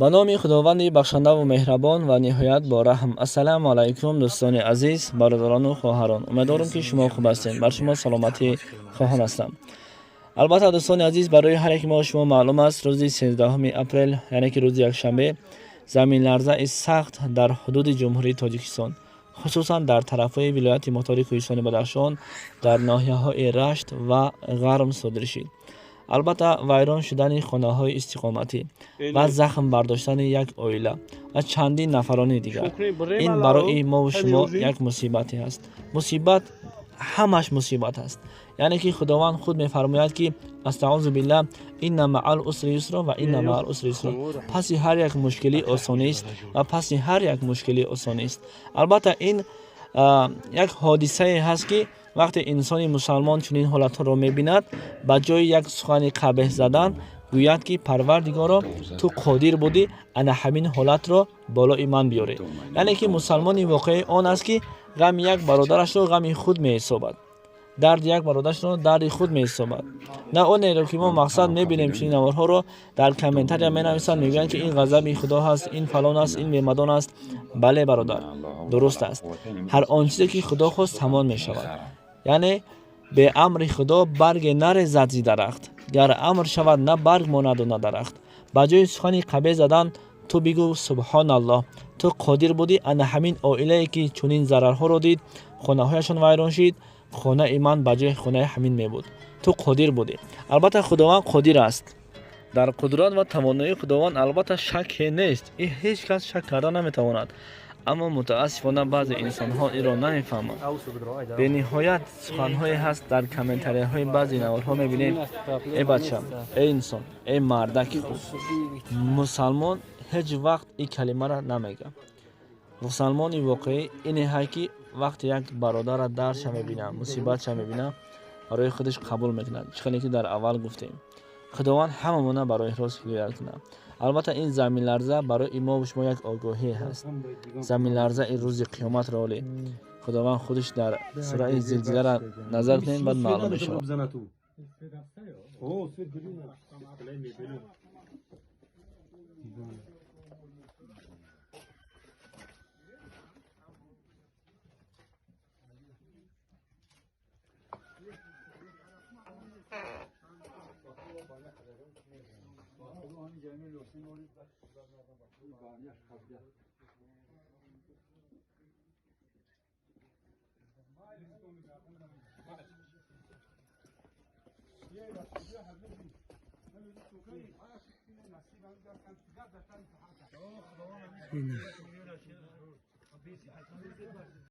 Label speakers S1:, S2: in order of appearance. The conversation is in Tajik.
S1: Ба номи Худованди бахшандаву меҳрабон ва ниҳоят бораҳм. Ассалому алайкум, дӯстони азиз, бародарону хоҳарон. Умедворам, ки шумо хуб ҳастед. Бар шумо саломатӣ хоҳон ҳастам. Албатта, дӯстони азиз, барои ҳар яки мо шумо маълум аст, рӯзи 13 апрел, яъне ки рӯзи якшанбе, заминларзаи сахт дар ҳудуди Ҷумҳурии Тоҷикистон, хусусан дар тарафҳои вилояти мухтори Кӯҳистони Бадахшон, дар ноҳияҳои Рашт ва Ғарм содир шид. Албатта, вайрон шудани хонаҳои истиқоматӣ ва захм бардоштани як оила ва чандин нафарони дигар, ин барои мову шумо як мусибате аст. Мусибат ҳамаш мусибат аст. Яъне ки Худованд худ мефармояд, ки астаъузу биллаҳ: инна маал усри юсро ва инна маал усри юсро. Паси ҳар як мушкилӣ осонист ва паси ҳар як мушкилӣ осонист. Албатта, ин як ҳодисае ҳаст, ки вақте инсони мусалмон чунин ҳолатҳоро мебинад, ба ҷои як сухани қабеҳ задан гӯяд, ки Парвардигоро, ту қодир будӣ ана ҳамин ҳолатро болои ман биёрӣ. Яъне ки мусалмони воқеӣ он аст, ки ғами як бародарашро ғами худ меҳисобад, дарди як бародарашро дарди худ меҳисобад, на онеро ки мо мақсад мебинем. Чунин наворҳоро дар комментария менависанд, мегӯянд, ки ин ғазаби Худо ҳаст, ин фалон аст, ин бемадон аст. Бале, бародар, дуруст аст. Ҳар он чизе ки Худо хост, ҳамон мешавад. Яъне беамри Худо барге нарезад зи дарахт, гар амр шавад, на барг монаду на дарахт. Ба ҷои сухани қабеҳ задан ту бигӯ: Субҳоналлоҳ, ту қодир будӣ ана ҳамин оилае ки чунин зарарҳоро дид, хонаҳояшон вайрон шид, хонаи ман ба ҷои хонаи ҳамин мебуд. Ту қодир будӣ. Албатта, Худованд қодир аст. Дар қудрат ва тавоноии Худованд албатта шакке нест, и ҳеҷ кас шак карда наметавонад. Аммо мутаассифона баъзе инсонҳо инро намефаҳманд. Бениҳоят суханҳое ҳаст, дар комментарияҳои баъзе наворҳо мебинем: э бача, э инсон, э мардаки хуб. Мусалмон ҳеҷ вақт ин калимаро намегӯяд. Мусалмони воқеӣ ине ҳай, ки вақте як бародарра дардша мебина, мусибатша мебина, барои худаш қабул мекунад. Чӣ хеле ки дар аввал гуфтем, Худованд ҳамамона барои рост ҳидоят кунад. Албатта, ин заминларза барои мову шумо як огоҳие ҳаст. Заминларзаи рӯзи қиёматро оле Худованд худаш дар сураи Зилзилара назар кунем, баъд маълум мешавад.